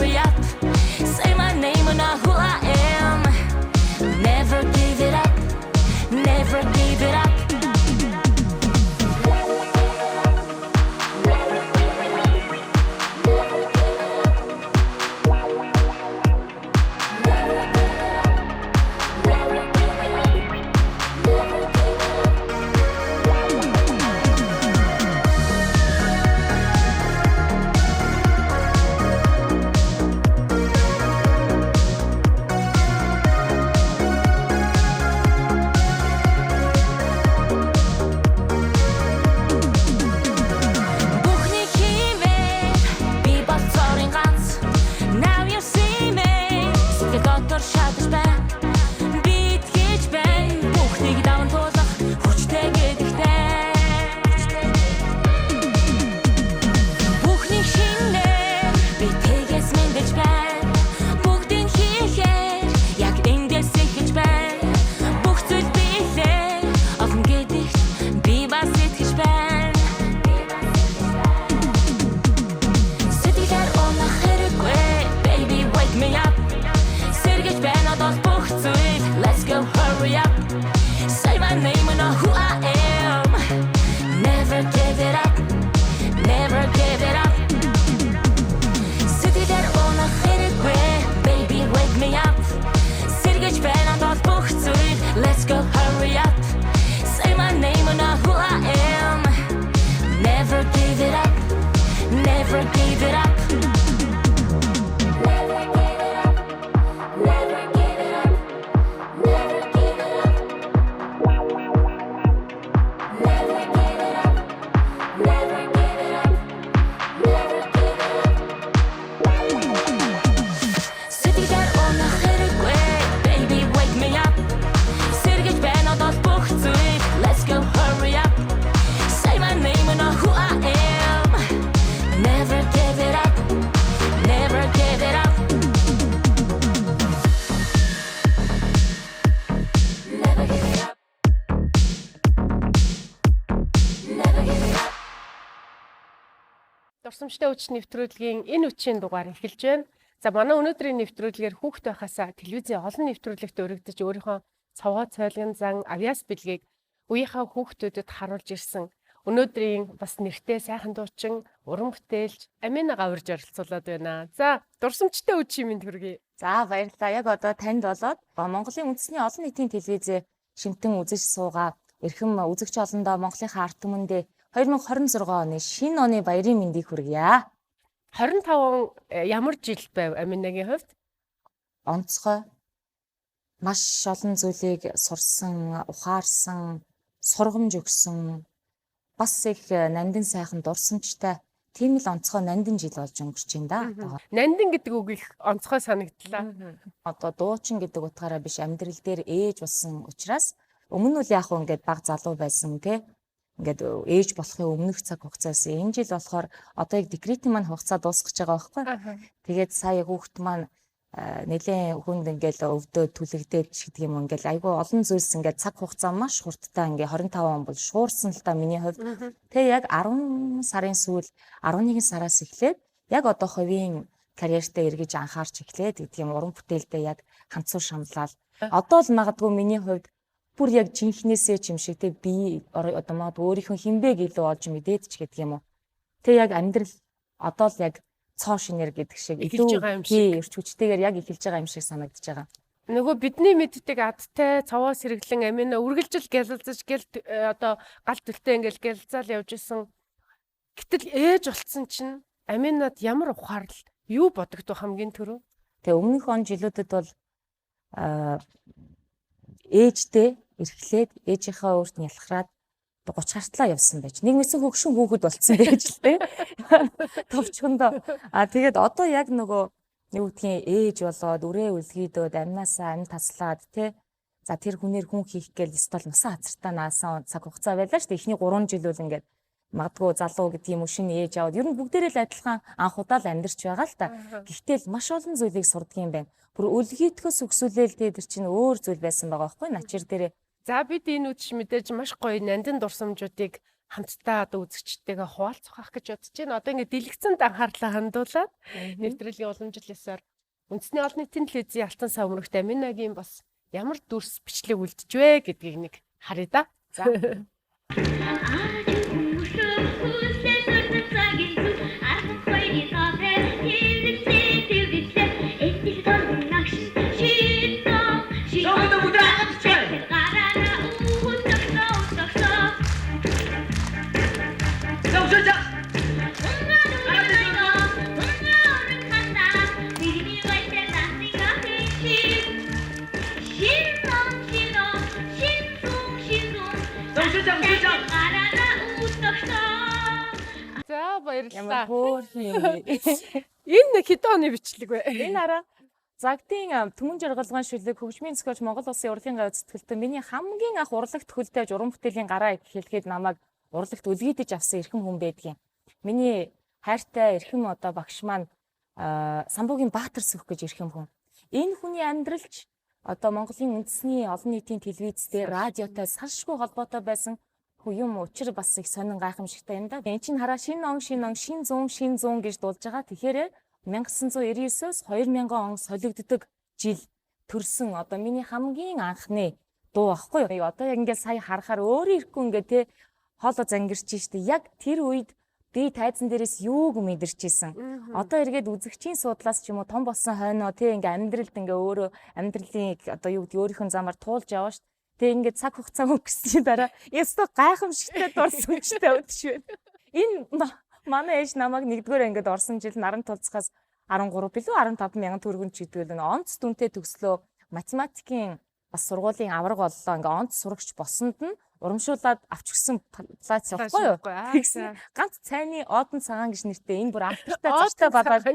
hurry up. Say my name and know who I am. Never give it up. Never give it up. Бүхний хиймээ би бол цорын ганц. Now you see me. Сэтгэл дотор шатаж байна. Би итгэж байна. Бүхнийг даван туулах хүчтэй гэдэгтэй. Бүхний шинээр би тэгээс мэдэж байна. Бүгдийг хийхээр яг эндээс эхэлж байна. Бүх зүйл биелээ олон гэдэгт би бас итгэж байна. Сэтгэлээр унах хэрэггүй. Baby, wake me up. Сэргэж байна одоо бүх зүйл. Let's go, hurry up. Say my name and know who I am. Never give it up. Never give it up. Сэтгэлээр унах хэрэггүй. Baby, wake me up. Сэргэж байна одоо бүх зүйл. Let's go, hurry up. Say my name and know who I am. Never give it up. Never give it up. Never give it up. Never give it up. Never give it up. Never give it up. Never give it up. Never give it up. Сэтгэлээр унах хэрэггүй. Baby, wake me up. Сэргэж байна одоо бүх зүйл. Let's go, hurry up. Say my name and know who I am. Never give it up. Never give it up. Never give it up. Never give it up. Дурсамжтай үуч нэвтрүүлгийн энэ үчийн дугаар эхэлж байна. За, манай өнөөдрийн нэвтрүүлгээр хүүхэд байхаасаа телевизийн олон нэвтрүүлэгт өргөдөж, өөрийнхөө цовгоо цойлгон зан авьяас бэлгийг үеийнхээ хүүхдүүдэд харуулж ирсэн, өнөөдрийн бас нэртэй сайхан дуучин, уран бүтээлч Аминага урьж оролцуулаад байна. За, дурсамжтай үчийн мэнд хүргэе. За, баярлалаа. Яг одоо танд болоод Монголын үндэсний олон нийтийн телевизээ шимтэн үзэж суугаа эрхэм үзэгч олондоо, Монголынхаа ард түмэндээ 2026 оны шинэ оны баярын мэндийг хүргье. 25 он ямар жил байв Аминагийн хувьд? Онцгой, маш олон зүйлийг сурсан, ухаарсан, сургамж өгсөн, бас их нандин сайхан дурсамжтай тийм л онцгой нандин жил болж өнгөрч байна да. Нандин гэдэг үг их онцгой санагдлаа. Одоо дуучин гэдэг утгаараа биш, амьдрал дээр ээж болсон учраас. Өмнө нь бол яг хуу ингээд баг залуу байсан те, ингээд ээж болохын өмнөх цаг хугацаас энэ жил болохоор одоо яг декретийн маань хугацаа дуусгаж байгаа байхгүй. Тэгээд сая хүүхэд маань нэлээд хүнд ингээл өвдөө түлэгдээд ч гэдэг юм, ингээл айгүй олон зүйлс, ингээд цаг хугацаа маш хурдтай ингээ 25 он бол шуурсан л та миний хувьд. Тэгээ яг 10 сарын сүүл, 11 сараас эхлээд яг одоо хувийн карьертаа эргэж анхаарч эхлээд гэдэг юм, уран бүтээлдээ яг ханцуу шамлал. Одоо л магадгүй миний хувьд бүр яг жинхнээсээ ч юм шиг те, би одоо магадгүй өөрийнхөө хинбэг илүү олж мэдээд ч гэдэг юм уу. Тэг яг амьдрал одоо л яг цоо шинээр гэдэг шиг эхэлж байгаа юм шиг. Тий, эрч хүчтэйгээр яг эхэлж байгаа юм шиг санагдаж байгаа. Нөгөө бидний мэддэг адтай цовоо сэргэлэн Амина үргэлжил гялалзаж гэл одоо гал төлтэй ингээл гялалзаал явж исэн. Гэтэл ээж болцсон чинь Аминад ямар ухаарл, юу бодогдов хамгийн түрүү? Тэгээ өмнөх он жилүүдэд бол ээжтэй эрхлээд, ээжийнхээ өөрт нь ялхраад 30 гартлаа явсан байж. Нэг мэдсэн хөгшин хүүхэд болцсон байж л тээ. Товчхондоо. А тэгээд одоо яг нөгөө юу гэдгийг ээж болоод, үрээ үлгийдөөд, амнаасаа ам таслаад те. За, тэр хүнээр хүн хийх гээл стол насан хацартаа наасан цаг хугацаа байлаа шүү дээ. Эхний 3 жил бол ингээд магадгүй залуу гэдэг юм уу, шинэ ээж аваад ер нь бүгдээрээ л адилхан анх удаа л амьдарч байгаа л та. Гэхдээ л маш олон зүйлийг сурдаг юм байна. Бүр өлгийдөхөөс өксүүлээл те, тэр чинь өөр зүйл байсан байгаа байхгүй начир дээрээ. За, бид энэ үдш мэдээж маш гоё нандин дурсамжуудыг хамтдаа одоо үзэгчтэйгээ хуваалцах байх гэж бодож байна. Одоо ингээд дэлгэцэнд анхаарлаа хандуулад нэвтрүүлгийн уламжлал ёсоор үндэсний олон нийтийн телевизийн Алтан сав мөрөгт Аминагийн бас ямар дүрс бичлэг үлдэж вэ гэдгийг нэг харъя да. За. За баярлалаа. Ямар хөөрхөн юм бэ? Энэ хэдэн оны бичлэг вэ? Энэ араа Загтын Түмэн жаргалгаан шүлэг хөгжмийн зохиолч Монгол Улсын урлагийн гавь зүтгэлтэн миний хамгийн анх урлагт хөлтэй уран бүтээлийн гараа хэлэхэд намайг урлагт үлгийдэж авсан эрхэм хүн байдгийн. Миний хайртай эрхэм одоо багш маань Самбуугийн Баатар сүх гэж эрхэм хүн. Энэ хүний амьдралч одоо Монголын үндэсний олон нийтийн телевиз дээр радиотой салшгүй холбоотой байсан хүү юм учир бас их сонин гайхамшигтай юм да. Энд чинь хараа шинэ он шинэ он шин зуун шин зуун гэж дуулж байгаа. Тэгэхээр 1999-өөс 2000 он солигддог жил төрсөн одоо миний хамгийн анхны дуу багхгүй юу. Одоо яг ингээд сая харахаар өөрөө ирэхгүй ингээд те хоолоо зангирч штэ. Яг тэр үед би тайзан дээрээс юуг мэдэрч исэн. Одоо эргээд үзэгчийн суудлаас ч юм уу том болсон хойноо те ингээ амьдралд ингээ өөрөө амьдралын одоо юу гэдэг өөрийнх нь замаар туулж яваа штэ. Тэгээ ингээд цаг хугацаа өнгөрсний дараа ёстой гайхамшигтай дурс хүчтэй өдөж байна. Энэ манай ээж намайг нэгдүгээр ангид орсон жил наран тулцахаас 13 билүү 15 мянган төгрөгөнд ч гэдэг л онц дүнтэй төгслөө математикийн бас сургуулийн аварга боллоо. Ингээ онц сурагч болсонд нь урамшуулад авч өгсөн плац явахгүй юу? Тэгсэн ганц цайны одон цагаан гэж нэртэй энэ бүр алдартай заштай балаад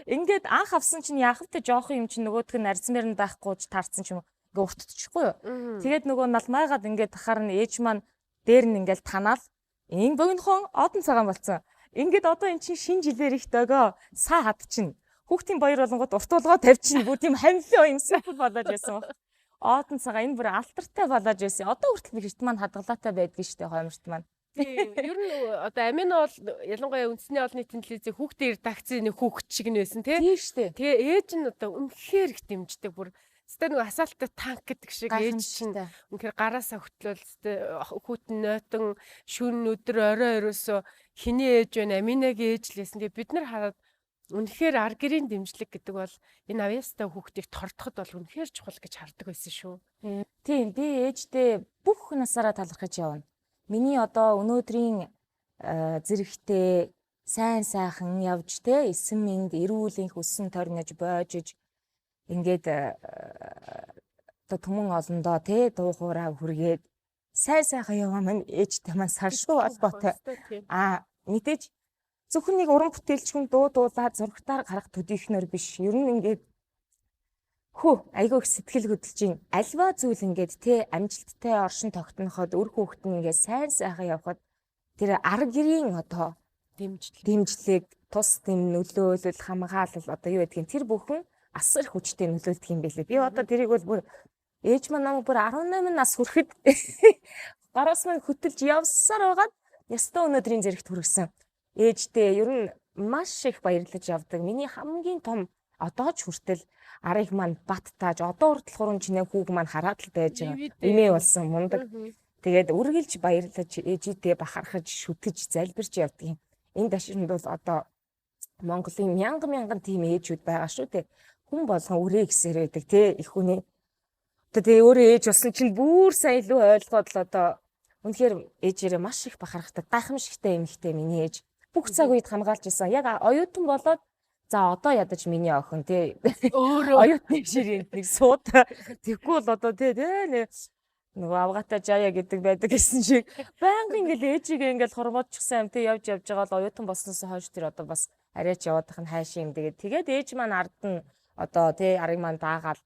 ингээд анх авсан чинь яах вэ жоохон юм чинь нөгөөх нь арзмэр нь байхгүй ч таарсан ч юм ингээ уртдчихгүй юу. Тэгээд нөгөө налмайгаад ингээд тахаар нь ээж маань дээр нь ингээл танаал энэ богинохон одон цагаан болцсон. Ингээд одоо эн чинь шинэ жилээр их дөгөө саа хадчихна. Хүүхдийн баяр болонгод урт тулгаа тавьчихна. Бүр тийм хамлаа юм супер болоод байсан баг. Одон цагаан энэ бүр алтартай болоод байсан. Одоо хүртэл би хэрт маань хадгалаатай байдгийн штэ хойморт маань. Тийм. Ер нь одоо Амина бол ялангуяа үндэсний олон нийтийн телевизийн хүүхдийн редакцийн нэг хүүхэд шиг нь байсан тий. Тийм штэ. Тэгээ ээж нь одоо үнэхээр их дэмждэг бүр. Тэстэ нэг асаалттай танк гэдэг шиг ээж чинь үнэхээр гараасаа хөтлөөл тэстэ хүүтэн нойтон шүн өдөр орой ерөөсөө хиний ээж байна Аминагийн ээж л байсан. Тэгээ бид нар хараад үнэхээр ар гэрийн дэмжлэг гэдэг бол энэ авьяастай хүүхдийг тордоход бол үнэхээр чухал гэж хардаг байсан шүү. Тийм би ээжтэй бүх насаараа талархаж явна. Миний одоо өнөөдрийн зэрэгтэй сайн сайхан явж те эсэн мэнд эрүүл энх өссөн торнож бойжиж ингээд одоо түмэн олондоо те дуу хуурай хүргээд сайн сайхан яваа маань ээжтэй маань салшгүй холбоотой. Аа мэдээж зөвхөн нэг уран бүтээлч хүн дуу дуулаад зурагтаар гарах төдийхнөр биш. Ер нь ингээд хөө айгүй их сэтгэл хөдлөж байна. Альва зүйл ингээд те амжилттай оршин тогтноход үр хүүхэд нь ингээд сайн сайхан явхад тэр ар гэрийн одоо дэмжлэг, тус дэм нөлөөлөл, хамгаалал одоо юу гэдгийг тэр бүхэн асар хүчтэй нөлөөлдөг юм билээ. Би одоо тэрийг бол бүр ээж маань намайг бүр 18 нас хүрэхэд гараас маань хөтөлж явсаар байгаад ястаа өнөөдрийн зэрэгт хүргэсэн. Ээжтэй ер нь маш их баярлаж явдаг. Миний хамгийн том одоо ч хүртэл арыг маань бат тааж одоо хүртэл хуран чинээ хүүг маань хараад л байж байгаа. Эмээ болсон мундаг. Тэгээд үргэлж баярлаж ээжийдээ бахархаж шүтэж залбирч явдаг юм. Энэ дашинд бол одоо Монголын мянган мянган тийм ээжүүд байгаа шүү дээ. Хүн болгон үрээ гэсээр байдаг тий их хүний. Одоо тэгээ өөрөө ээж болсон чинь бүр сайн илүү ойлгоод л одоо үнэхээр ээжээрээ маш их бахархдаг. Гайхамшигтай эмэгтэй миний ээж. Бүх цаг үед хамгаалж исэн. Яг оюутан болоод за одоо ядаж миний охин тий өөрөө оюутны ширээнд нэг сууд тэггүй бол одоо тий тий нөгөө авгаатай жая гэдэг байдаг гэсэн шиг байнга ингээл ээжигээ ингээл хормоодчихсан юм тий явж явж байгаа л оюутан болсноос хойш тэр одоо бас арайч яваадах нь хайшин юм тэгээд тэгээд ээж маань ард нь одоо тий арыг маань даагаал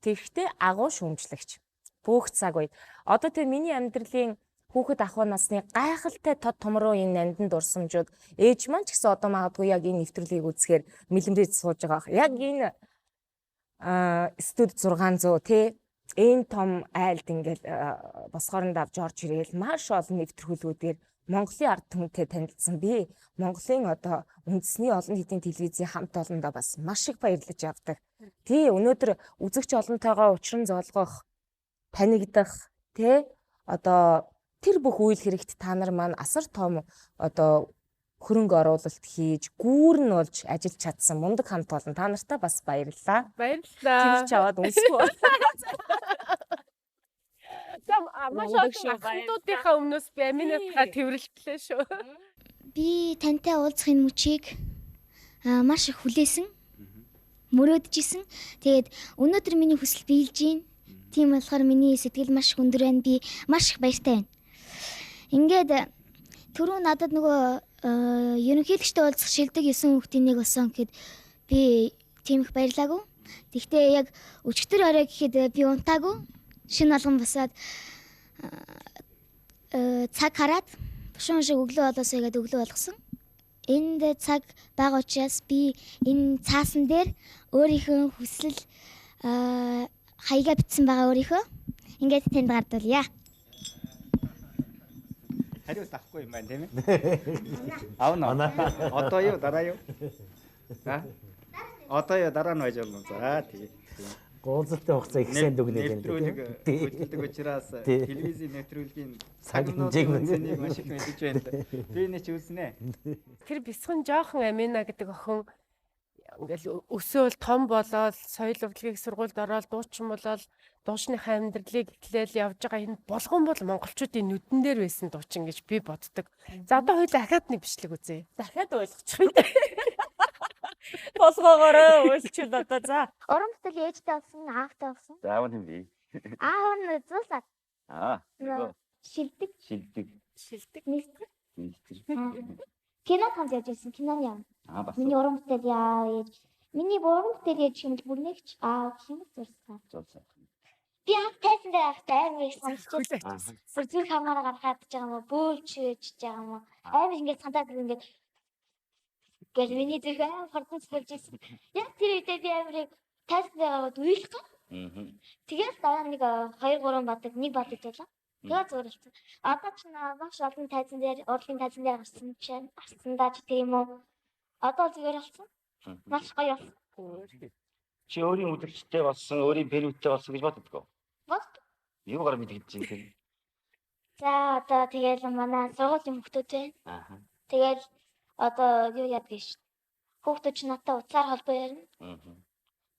тэгэхдээ агуу шүүмжлэгч бүх цаг үед одоо тий миний амьдралын хүүхэд ахуй насны гайхалтай тод томроо энэ нандин дурсамжууд ээж маань ч гэсэн одоо магадгүй яг энэ нэвтрүүлгийг үзэхээр мэлэмрээд сууж байгаа. Яг энэ студ 600 тий энэ том айлд ингээл босгоронд авч орж ирээл маш олон нэвтрүүлгүүдээр Монголын ард түмэнтэй танилцсан. Би Монголын одоо үндэсний олон нийтийн телевизийн хамт олондоо бас маш их баярлаж явдаг. Тий, өнөөдөр үзэгч олонтойгоо учран золгох, танигдах, тий, одоо тэр бүх үйл хэрэгт та нар маань асар том одоо хөрөнгө оруулалт хийж, гүүр нь болж ажиллаж чадсан мундаг хамт олон та нартай бас баярлалаа. Баярлалаа. Тэрч аваад үнсгүй. За, маш олон ахмадуудынхаа өмнөөс би Аминатгаа тэрвэрлэлээ шүү. Би тантай уулзах энэ мөчийг маш их хүлээсэн. Мөрөөдөж исэн. Тэгээд өнөөдөр миний хүсэл биелж байна. Тийм болохоор миний сэтгэл маш их өндөр байна. Би маш их баяртай байна. Ингээд түрүү надад нөгөө ерөнхийлөгчтэй уулзах шилдэг 9 хүүхдийн нэг болсон гэхэд би тийм их баярлаагүй. Тэгвэл яг өчигдөр орой гэхэд би унтаагүй. Шинэ алган босоод цаг хараад бушуун шиг өглөө болоосоо гэдээ өглөө болгосон. Энд цаг бага учраас би энэ цаасан дээр өөрийнхөө хүсэл хаягаа бичсэн байгаа өөрийнхөө. Ингээд тэнд гардуулъя. Хариулт авахгүй юм байна, тийм ээ? Авна. Одоо юу, дараа юу? Аа? Одоо юу, дараа нь байж болно. За, тий. Уулзалтын хугацаа их сайн дүгнээд байна. Нэвтрүүлэг хөтэлдэг учраас телевизийн нэвтрүүлгийн цаг хэмжээг цэнийг маш их мэдэж байна. Би нэг ч үзнэ. Тэр бясхан жоохон Амина гэдэг охин ингээл өсөөл том болоод соёл урлагийн сургуульд ороод дуучин болоод дуушныхаа амьдралыг эхлээл явж байгаа энэ болгон бол монголчуудын нүдэн дээр байсан дуучин гэж би боддог. За, одоо хоёул ахаад нэг бичлэг үзье. Дахиад ойлгочих юм. Болгоогоорой уйлчвал одоо за. Уран бүтээл ээжтэй болсон, аавтай болсон. За, аав нь хэн бэ? Аав нь зулсаад. Аа. Шилдэг. Шилдэг. Шилдэг. Министр. Министр. Кино хамт явж байсан. Киноны яам. Аа, бас. Миний уран бүтээл яа ээж. Миний уран бүтээл ээж юм бол бүрнэгч аав юм зурсан. Зурсан. Би анх тайзан дээр байхдаа амар их сонсч. Бүр зүрх хамаараа гарахад ч байгаа юм уу, бөөлж өөж байгаа юм уу. Амар ингээд сандаад ингээд гэл миний зүрх амар хурдан цэвэрж ирсэн. Яг тэр үедээ би амар тайзан дээр гараад уйлах гэх. Тэгээд дараа нэг 2 3 бадаг, нэг бадаг байлаа. Тэгээд зурлцсан. Одоо ч маш олон тайзан дээр, урлагийн тайзан дээр гарсан чинь гарсан даа ч тийм үү. Одоо зүгээр болсон. Маш гоё болсон. Чи өөрийн үзэгчтэй болсон, өөрийн фэнүүдтэй болсон гэж боддгоо? Бод. Юугаар мэдгэж чинь тийм? За, одоо тэгэл манай сургуулийн хүүхдүүд байна. Аа. Тэгэл одоо юу яадаг ш. Хүүхдүүд ч надтай утсаар холбоо ярина.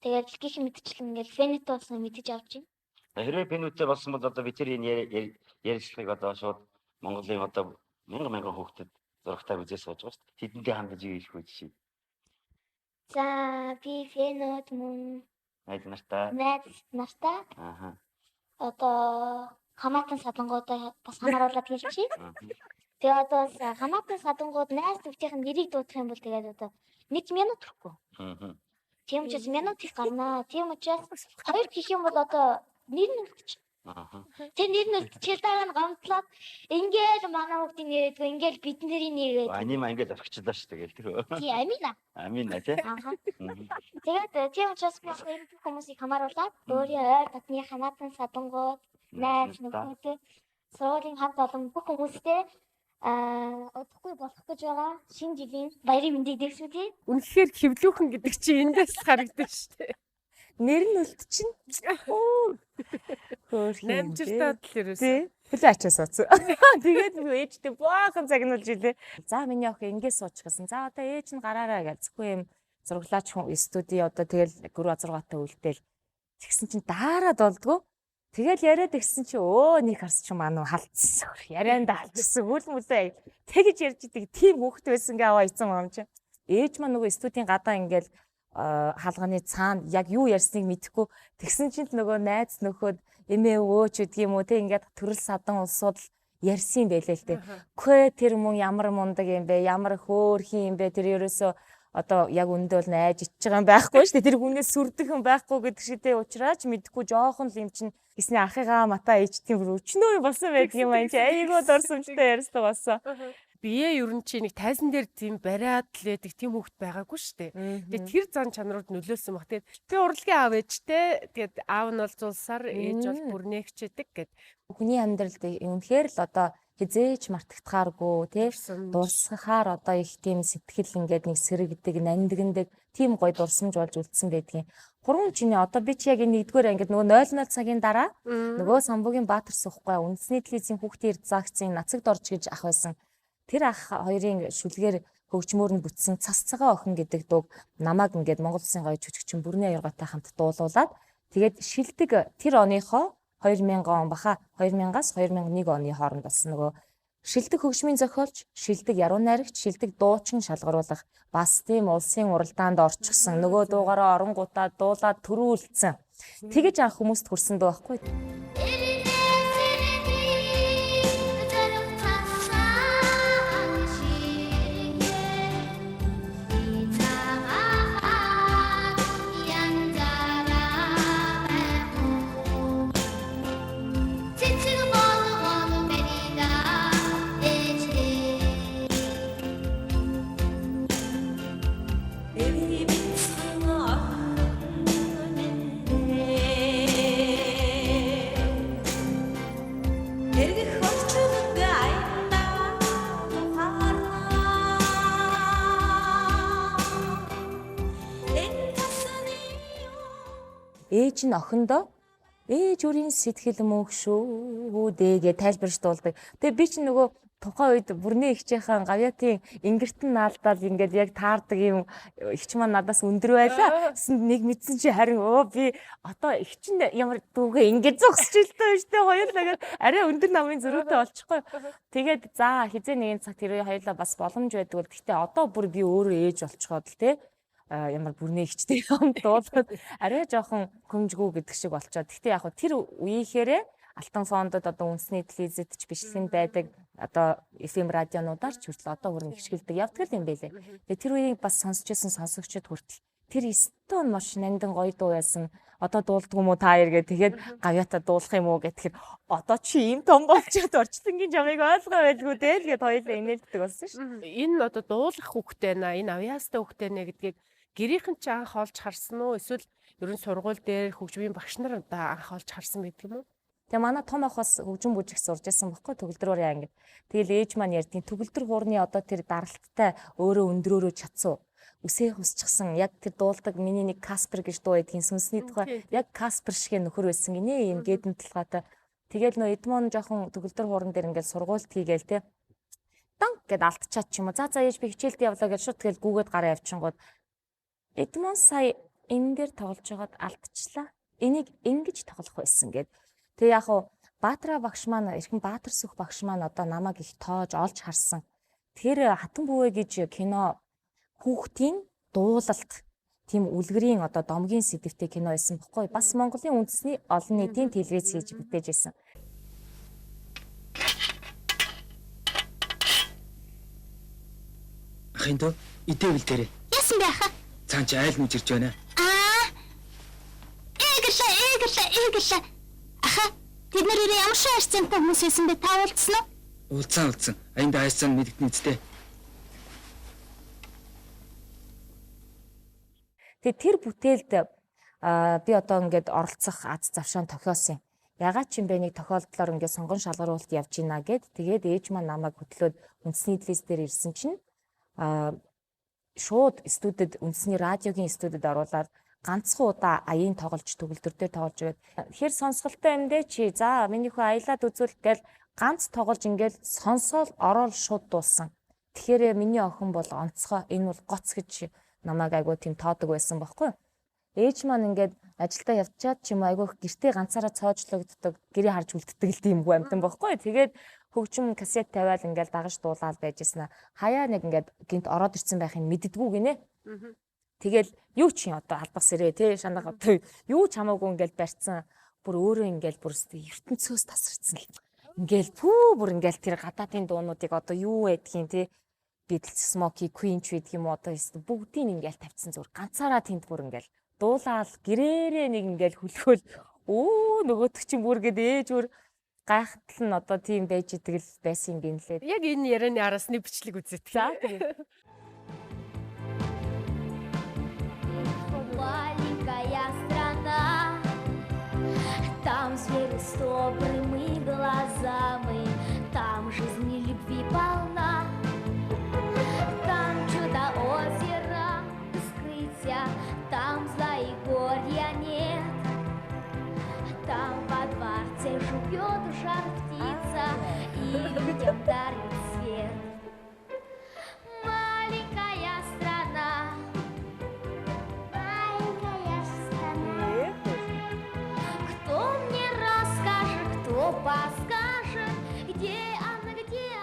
Тэгэл гих мэдчлэн ингээл фэнэт болсон мэдэж авч байна. Хэрвээ фэнүүдтэй болсон бол одоо би тэр энэ ярилцлагыг одоо шууд Монголын одоо мянган мянган хүүхдэд зурагтаар үзээ сууж байгаа шүү дээ. Тэдэнтэй хандаж юу хэлэх вэ жишээ? За, би фэнүүд мөн найз нартаа. Найз нартаа. Аа. Одоо хамаатан садангуудаа бас хамааруулаад хэлчихье. Тэгээ одоо хамаатан садангууд найз нөхдөхийн нэрийг дуудах юм бол тэгээд одоо 1 минут хүрэхгүй. Тийм учраас минут их гарнаа. Тийм учраас хоёр гэх юм бол одоо нэр нь үлдчих. Тэр нэр нь үлдчихэл дараа нь гомдлоод ингээл манай хүүхдийн нэр гэдэг, ингээл бидний нэр гэдэг. Анима ингээл орхичлаа шүү дээ тэр. Тий, Амина. Амина тий. Аа. Тэгээд тийм учраас би энэ бүх хүмүүсийг хамааруулаад өөрийн ойр дотны хамаатан садангууд, найз нөхөд, сургуулийн хамт олон бүх хүмүүстэй удахгүй болох гэж байгаа шинэ жилийн баярын мэндийг дэвшүүлье. Үнэхээр хөвлүүхэн гэдэг чинь эндээс харагдана шүү дээ. Нэр нь үлдчихнэ. Хөөрхөн. Намжилтаад л ерөөсөө. Хүлээ ачаа сууц. Тэгээд би ээжтэй баахан загнуулж илээ. За, миний охин ингэ суучих гэсэн. За, одоо ээж нь гараараа гэж зөвхөн юм зураглаач хүн студи одоо тэгэл 3 6-тай үлдээл. Тэгсэн чинь daarаад болдгоо. Тэгэл яриад ирсэн чи өө нэг харс чи мануу халдсан. Ярианда халдсан. Хөл мүлээ тэгж ярьж идэг тийм хүүхэд байсан гэ аваа ицэн мам чи. Ээж маань нөгөө студийн гадаа ингээл хаалганы цаана яг юу ярьсныг мэдэхгүй тэгсэн чинь л нөгөө найз нөхөд эмээ өвөөч гэдэг юм уу те ингээд төрөл садан улсууд л ярьсан юм байлээ л те. Квэ тэр мөн ямар мундаг юм бэ? Ямар хөөрхөн юм бэ? Тэр ерөөсөө одоо яг үндэ бол найж ичж байгаа юм байхгүй шүү дээ. Тэр хүнээс сүрдэх юм байхгүй гэдэг шиг те уучраач мэдэхгүй жоохон л юм чинь гэсний ахыгаа матаа ичдгийн бүр өчнөө юм болсон байдаг юм аа чи айгуу дурсамжтай ярьсан болсон. Бие ер нь чи нэг тайзан дээр тийм бариад л байдаг тийм хүүхэд байгаагүй шүү дээ. Тэгээд тэр зан чанарууд нөлөөлсөн баг. Тэгээд би урлагийн аав ээжтэй. Тэгээд аав нь бол зулсаар, ээж бол бүрнээгчдэг гэд. Хүний амьдралд үнэхээр л одоо Хизээч мартагдахааргүй тий дурсахаар одоо их тийм сэтгэл ингээд нэг сэрэгдэг, нандиндаг тийм гоё дурсамж болж үлдсэн байдгийн. Гурван чиний одоо би чи яг энэ нэгдүгээр ангид нөгөө 00 цагийн дараа нөгөө самбугийн Баатар Сүхгүй үндэсний телевизийн хүүхдийн редакцийн Нацаг Дорж гэж ах байсан. Тэр ах хоёрын шүлгээр хөгжмөр нь бүтсэн Цас цагаан охин гэдэг дууг намайг ингээд Монгол Улсын гоё жүжигчин Бүрний аюургатай хамт дуулуулад тэгээд шилдэг тэр оныхоо 2000 он баха 2000-аас 2001 оны хооронд болсон нөгөө шилдэг хөгжмийн зохиолч, шилдэг яруу найрагч, шилдэг дуучин шалгаруулах бас тийм улсын уралдаанд орчихсон. Нөгөө дуугаараа оронгуудаа дуулаад төрүүлсэн. Тэгэж анх хүмүүст хүрсэн дуу байхгүй. Ээж нь охиндоо ээж бүрийн сэтгэл мөнх шүү дээ гэж тайлбарч дуулдаг. Тэгээ би чинь нөгөө тухайн үед бүрний эгчийнхаа гавьяатын ингэртэн наалдаал ингээд яг таардаг юм эгч маань надаас өндөр байлаа. Тэсэнд нэг мэдсэн чи харин өө би одоо эгч нь ямар дүүгээ ингээд зогсож илтээ байж тээ хоёулаа гээд арай өндөр намын зөрүүтэй болчихгүй. Тэгээд за хизээ нэгэн цаг тэр хоёулаа бас боломж байдаг бол гэхдээ одоо бүр би өөрөө ээж болчиход л те ямар бүрнээ ихчтэй юм дуулаад арай жоохон хөмжгүү гэдэг шиг болчоод. Гэхдээ яг тэр үеийнхээрээ Алтан фондод одоо үндэсний телевизэд ч бичлэгэнд байдаг одоо FM радионуудаар ч хүртэл одоо бүр нэгшгэлдэг явдаг юм байлээ. Тэгээ тэр үеийг бас сонсч байсан сонсогчид хүртэл тэр стон маш нандин гоё дуу байсан. Одоо дуулдаг юм уу та хоёр гэ тэгээд гавьяата дуулах юм уу гэхээр одоо чи ийм том болчиход орчлонгийн жамыг ойлгоо байлгүй дээ л гэд хоёулаа инээлддэг болсон шүү. Энэ одоо дуулах хүүхдээ наа энэ авьяастай хүүхдээ нэ гэдгийг гэрийнхэн ч анх олж харсан уу эсвэл ерөн сургууль дээр хөгжмийн багш нар одоо анх олж харсан байдаг юм уу? Тэгээ манай том ах бас хөгжим бүжиг сурж байсан баггүй төгөлдрөөрийн ангид. Тэгэл ээж маань ярьдیں۔ Төгөлдөр хуурны одоо тэр даралттай өөрөө өндрөөрөө чадсан. Үсээ хусчихсан. Яг тэр дуулдаг миний нэг Каспер гэж дуу байдгийн сүнсний тухай яг Каспер шиг нөхөр байсан гинэ ийм гээдэн толгойтой. Тэгэл нөө Эдмон жоохон төгөлдөр хуурн дээр ингээл сургуульд хийгээл те. Данк гэд алдчихад ч юм уу. За за ээж би хичээлд явлаа гэж шууд тэгэл гүүгээд гараа явчихгууд Эдмон сая энэ дээр тоглож байгаад алдчихлаа. Энийг ингэж тоглох байсан гэд. Тэгээ яг хуу Баатара багш маань эрхэн Баатар сүх багш маань одоо намайг их тоож олж харсан. Тэгэхээр Хатан бүүвэ гэж кино хүүхдийн дуулалт тийм үлгэрийн одоо домгийн сэдвтэй кино байсан бохгүй. Бас Монголын үндэсний олон нийтийн телевиз хийж бүтээж байсан. Ахын дөө идэвэл дээрээ. Яасан бэ аха? Цаан чи айл нүж ирж байна. Аа. Эгэлээ, эгэлээ, эгэлээ. Аха, тэд нар ирээ ямар шиг арцантай хүмүүс байсан бэ? Та уулзсан уу? Уулзсан уулзсан. Аянд айсан мэдэгдэн үсттэй. Тэгээ тэр бүтээлд би одоо ингээд оролцох аз завшаан тохиосон юм. Ягаад ч юм бэ нэг тохиолдлоор ингээд сонгон шалгаруулалт явж гинэ гэд тэгээд ээж маань намайг хөтлөөд үндэсний телевиз дээр ирсэн чинь шууд студид үндэсний радиогийн студид оруулаад ганцхан удаа аяын тоглож төгөлдөр дээр тоглож өгөөд хэр сонсголтой юм бэ чи за миний хүү аялаад үзүүл гээл ганц тоглож ингээл сонсоол ороод шууд дууссан. Тэгэхээр миний охин бол онцгой энэ бол гоц гэж намайг айгуу тийм тоодог байсан бохгүй. Ээж маань ингээд ажилдаа явчаад ч юм уу айгуу гэртээ ганцаараа цоожлогддог гэрээ харж үлддэг л тийм хүн амтан бохгүй. Тэгээд хөгжим кассет тавиал ингээл дагаж дуулаад байж ирсэн. Хаяа нэг ингээд гинт ороод ирсэн байхыг мэддэггүй гинэ. Тэгэл юу чи одоо албах сэрээ тий шанаг одоо юу ч хамаагүй ингээл барьцсан бүр өөрөө ингээл бүр ертөнцөөс тасарсан л. Ингээл пүү бүр ингээл тэр гадаадын дуунуудыг одоо юу байдгийг тий Beatles, Smoky, Queen ч байдаг юм уу одоо бүгдийг ингээл тавьчихсан зүгээр ганцаараа тэнд бүр ингээл дуулаал гэрээрээ нэг ингээл хүлхөөл өө нөгөөтг чинь бүр гээд ээж бүр гайхтал нь одоо тийм байж идэг л байсан юм гинлээ. Яг энэ ярианы араас нэг бичлэг үзээд. За тэгээ. Маленькая страна, там звери с добрыми глазами, там жизнь Где живет жар-птица и людям дарит свет. Маленькая страна, маленькая страна. Кто мне расскажет, кто подскажет, где она, где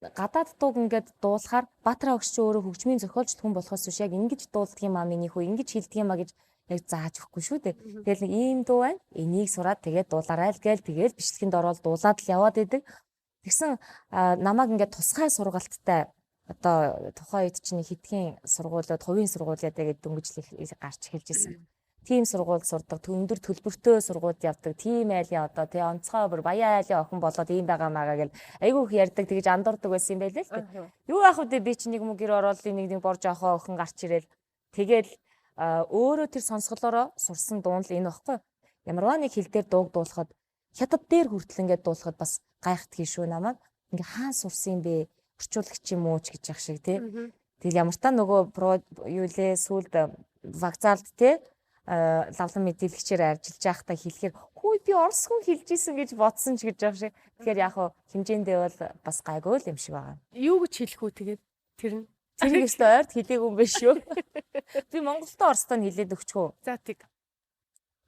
она? Гадаад дууг ингээд дуулахаар Баатар огш чи өөрөө хөгжмийн зохиолч хүн болохоос биш яг ингэж дуулдаг юм а миний хүү, ингэж хэлдэг юм а гэж яг зааж өгөхгүй шүү дээ. Тэгэл нэг ийм дуу байна. Энийг сураад тэгээд дуулаарай л гээл тэгэл бичлэгэнд ороод дуулаад л яваад идэг. Тэгсэн намайг ингээд тусгай сургалттай одоо тухайн үед чинь хитгэн сургуулиуд, хувийн сургууль гэдэг дөнгөжлөх гарч эхэлж исэн. Тийм сургуульд сурдаг, өндөр төлбөртэй сургуульд явдаг, тийм айлын одоо тий онцгой бүр баян айлын охин болоод ийм байгаа маа гэл айгүй их ярьдаг, тэгж андуурдаг байсан юм байлээ л дээ. Юу яах вэ, би чинь нэг мөгөр ороод нэг нэг борж авах охин гарч ирэл. Тэгэл өөрөө тэр сонсголоороо сурсан дуун л энэ багхгүй. Ямарваа нэг хэл дээр дууг дуулахад хятад дээр хүртэл ингээд дуулахад бас гайхдгийг шүү намайг. Ингээ хаан сурсан юм бэ? Орчуулагч юм уу ч гэж яах шиг тий. Тэгэл ямар та нөгөө юу лээ сүүлд вокзалд тий лавлан мэдээлэгчээр ажиллаж байхдаа хэлэхээр хүү би орос хүн хэлж исэн гэж бодсон ч гэж яах шиг. Тэгэхээр яг хөө хэмжээндээ бол бас гайгүй л юм шиг байгаа. Юу гэж хэлэх үү тэгээд тэр нь? Тэрийг өстө ойрт хэлээгүй юм биш шүү. Би Монголдо Оростой нь хэлээд өгчихөө. За тэг.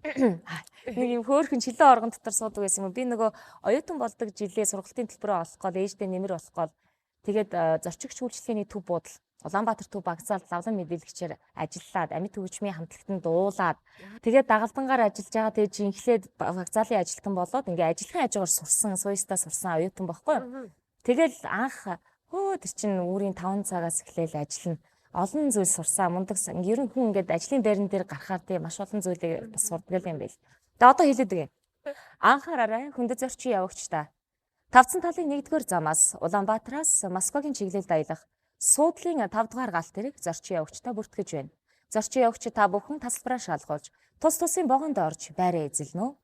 Нэг юм хөөрхөн чилээ оргон дотор суудаг байсан юм. Би нөгөө оюутан болдог жилээ сургалтын төлбөрөө олох гол ээждээ нэмэр болох гол тэгээд зорчигч үйлчлэгээний төв буудал Улаанбаатар төв багцаалд лавлан мэдээлэгчээр ажиллаад амьд хөгжмийн хамтлагтанд дуулаад тэгээд дагалдангаар ажиллаж байгаа. Тэгээд жинхлээд вокзалын ажилтан болоод ингээ ажлын хажуугаар сурсан, суйстаа сурсан оюутан байхгүй юу. Тэгэл анх хөө тэр чинь үүрийн 5 цагаас эхлээл ажиллана. Олон зүйл сурсан, мундаг. Ер нь хүн ингээд ажлын байран дээр гарахаар тий маш олон зүйлийг бас сурдаг юм байл. Тэгээд одоо хэлээд байгаа юм. Анхаараарай хүндэт зорчин явагч та. Тавцан талын 1-р замаас Улаанбаатараас Москвагийн чиглэлд аялах суудлын 5 дугаар галт тэрэг зорчин явагчтай бүртгэж байна. Зорчин явагч та бүхэн тасалбараа шалгуулж тус тусын вагонд орж байраа эзэлнэ үү?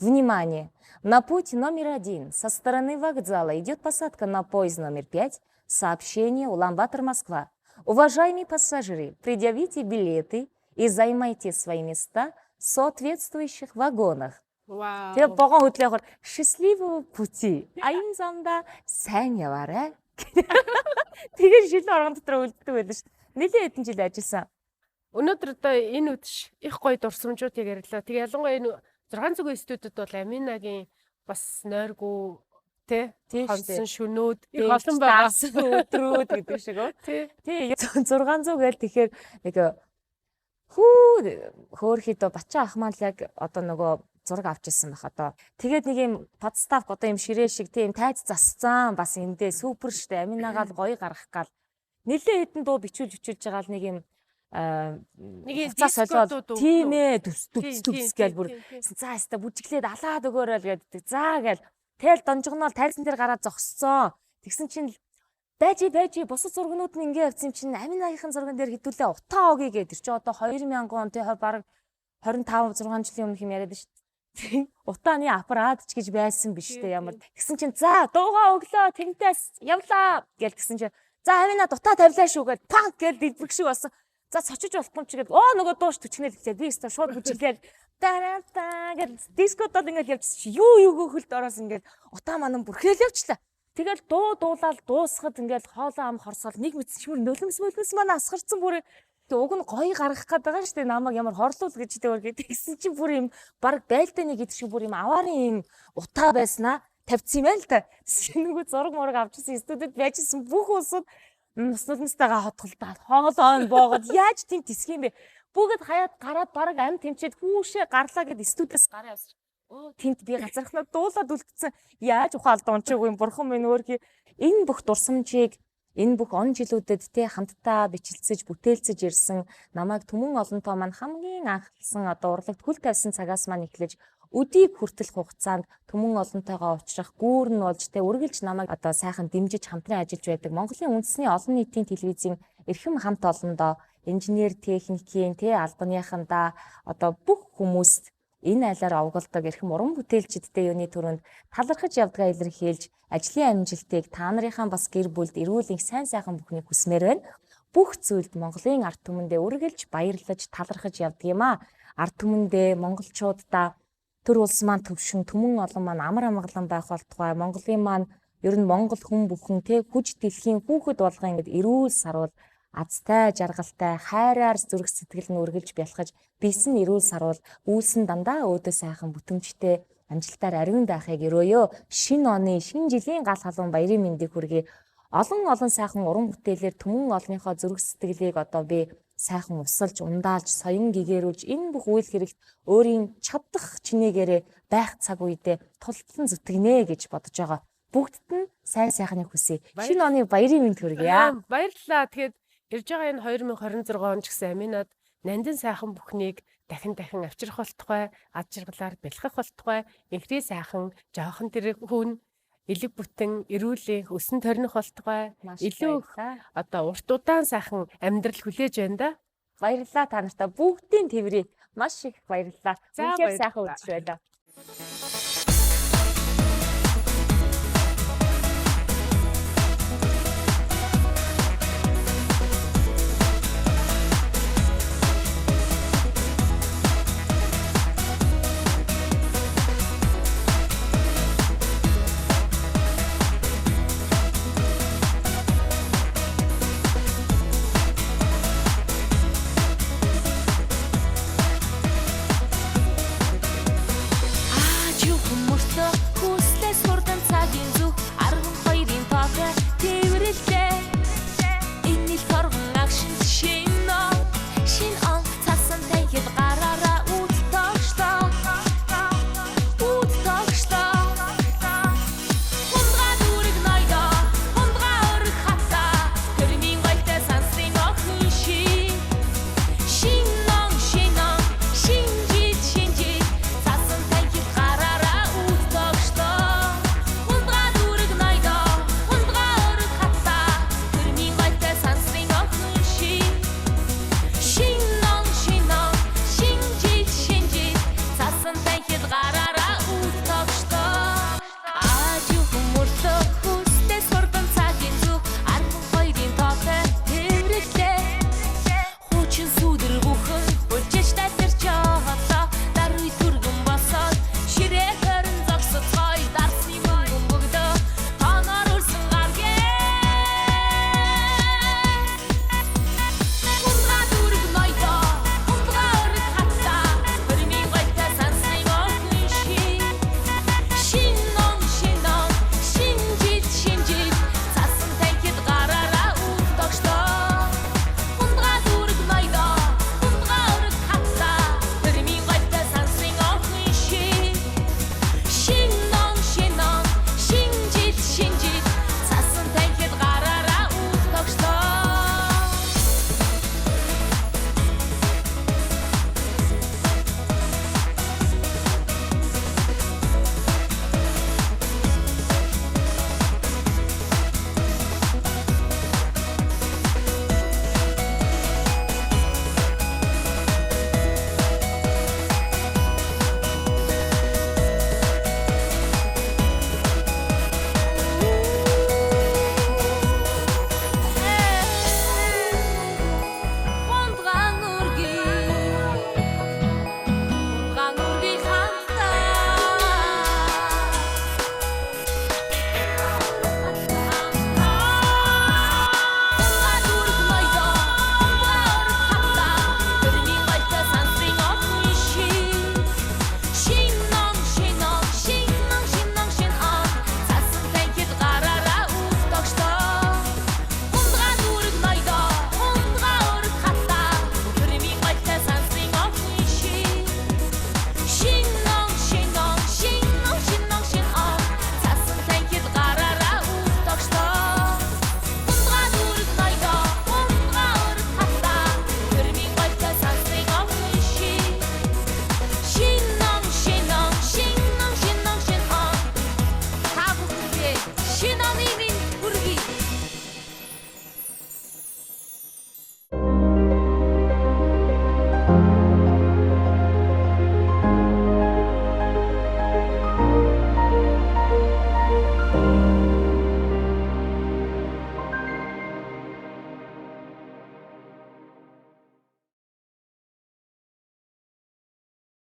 Внимание! На путь номер 1 со стороны вокзала идет посадка на поезд номер 5. Сообщение Улан-Батор-Москва. Уважаемые пассажиры, предъявите билеты и займайте свои места в соответствующих вагонах. Тэгээ вагон хөдлөө явахаар счастливого пути. Аян замдаа сайн яваарай. Тэгээ шилэн оргон дотор үлддэг байлаа шүү. Нэлээд хэдэн жил ажилласан. Өнөөдөр одоо энэ үдш их гоё дурсамжуудыг ярьлаа. Тэгээ ялангуяа энэ 600 студид бол Аминагийн бас нойргүй тий хонсон шөнүүд их олон байгаа өдрүүд гэдэг шиг үү. Тий 600 гээл тэгэхээр нэг хүү хөөрхийдөө Бачаа ах маань л яг одоо нөгөө зураг авч ирсэн байх одоо. Тэгээд нэг юм подставк одоо юм ширээ шиг тийм тайз засцсан бас эндээ супер штэ Аминагаал гоё гаргах гал. Нилээ хэдэн дуу бичүүлж бичүүлж байгаа л нэг юм нэг солиод тийм ээ төс төс төс гээл бүр за яста бүжиглээд алаад өгөөрэй л гэдэг. За гээл тэгэл донжгоноол тайзан дээр гараад зогсцоо. Тэгсэн чинь байж байж бусад зургнууд нь ингээ явцсан чинь Аминагийнхан зурган дээр хэдүүлээ утаа өгье гэдэг. Тэр чинь одоо 2000 он тий бараг 25 6 жилийн өмнөх юм яриад шүү дээ. Утааны аппарат ч гэж байсан биш үү ямар. Тэгсэн чинь за дуугаа өглөө тэнтээс явлаа гэл тэгсэн чинь за Амина дутаа тавилаа шүү гэл панк гэл дэлбэрх шиг болсон. За цочиж болохгүй юм чи гэл оо нөгөө дууш төчнөөл гэлээ би өстө шууд бүжиглээл дараа та гэл дискодод ингээл явчихсан чи юу юугөө хөлд ороос ингээл утаа манан бүрхэл явчлаа. Тэгэл дуу дуулаад дуусахад ингээл хоолой ам хорсгол нэг мэдсэн чимэр нөлөмс мөлөмс манай асгарцсан бүр тэг уг нь гоё гаргах гээд байгаа шүү дээ намайг ямар хорлуул гэж тэг тэгсэн чи бүр юм баг байлдааны гэдэг шиг бүр юм аваарын юм утаа байснаа тавьсан юм байна л та. Нөгөө зураг мураг авчихсан студид байжсэн бүх улсууд нуснуулмстайгаа хотголдаад хоолой нь боогод яаж тийм тисэх юм бэ? Бүгд хаяад гараад бараг ам тэмчээд хүүшээ гарлаа гэд студиэс гараа явсан. Өө тэнт би газархнаа дуулаад үлдсэн. Яаж ухаалд унчаагүй юм бурхан минь өөрхий энэ бүх дурсамжийг энэ бүх он жилүүдэд те хамтдаа бичилцэж бүтээлцэж ирсэн намайг түмэн олонтоо маань хамгийн анхлсан одоо урлагт хөл тавьсан цагаас маань эхлэж өдийг хүртэл хугацаанд түмэн олонтойгоо уулзрах гүүр нь болж те үргэлж намайг одоо сайхан дэмжиж хамтран ажиллаж байдаг Монголын үндэсний олон нийтийн телевизийн эрхэм хамт олондоо инженер техникийн те албаныхандаа одоо бүх хүмүүст энэ айлаар овголдог эрхэм уран бүтээлчдтэй юуны түрүүнд талархаж явдгаа илэрхийлж ажлын амжилтыг та нарынхаа бас гэр бүлд эрүүл их сайн сайхан бүхнийг хүсмээр байна. Бүх зүйлд Монголын ард түмэндээ үргэлж баярлаж талархаж явдаг юм аа. Ард түмэндээ монголчуудаа Төр улс маань төвшин, түмэн олон маань амар амгалан байх болтугай. Монголын маань ер нь Монгол хүн бүхэн те хүч дэлхийн хүүхэд болгон ингээд эрүүл саруул азтай, жаргалтай, хайраар зүрх сэтгэл нь үргэлж бялхаж, биес нь эрүүл саруул, үйлсэн дандаа өөдөө сайхан бүтэмжтэй амжилтаар ариун байхыг өрөөё. Шинэ оны, шинэ жилийн гал халуун баярын мэндийг хүргэе. Олон олон сайхан уран бүтээлээр түмэн олныхоо зүрх сэтгэлийг одоо би сайхан усалж, ундаалж, соён гэгэрүүлж энэ бүх үйл хэрэгт өөрийн чадах чинээгээрээ байх цаг үедээ тултлан зүтгэнэ гэж бодож байгаа. Бүгдд нь сайн сайхныг хүсье. Шинэ оны баярын мэнд хүргэе. Баярлалаа. Тэгэхээр ирж байгаа энэ 2026 он ч гэсэн Аминад нандин сайхан бүхнийг дахин дахин авчрах болтугай, ад жаргалаар бэлхэх болтугай, энхрий сайхан жоохон тэр хүн элэг бүтэн эрүүл өсөн торних болтугай, илүү одоо урт удаан сайхан амьдрал хүлээж байна да. Баярлалаа та нартай бүгдийн тэврий. Маш их баярлалаа. Үнэхээр сайхан үзэж байлаа.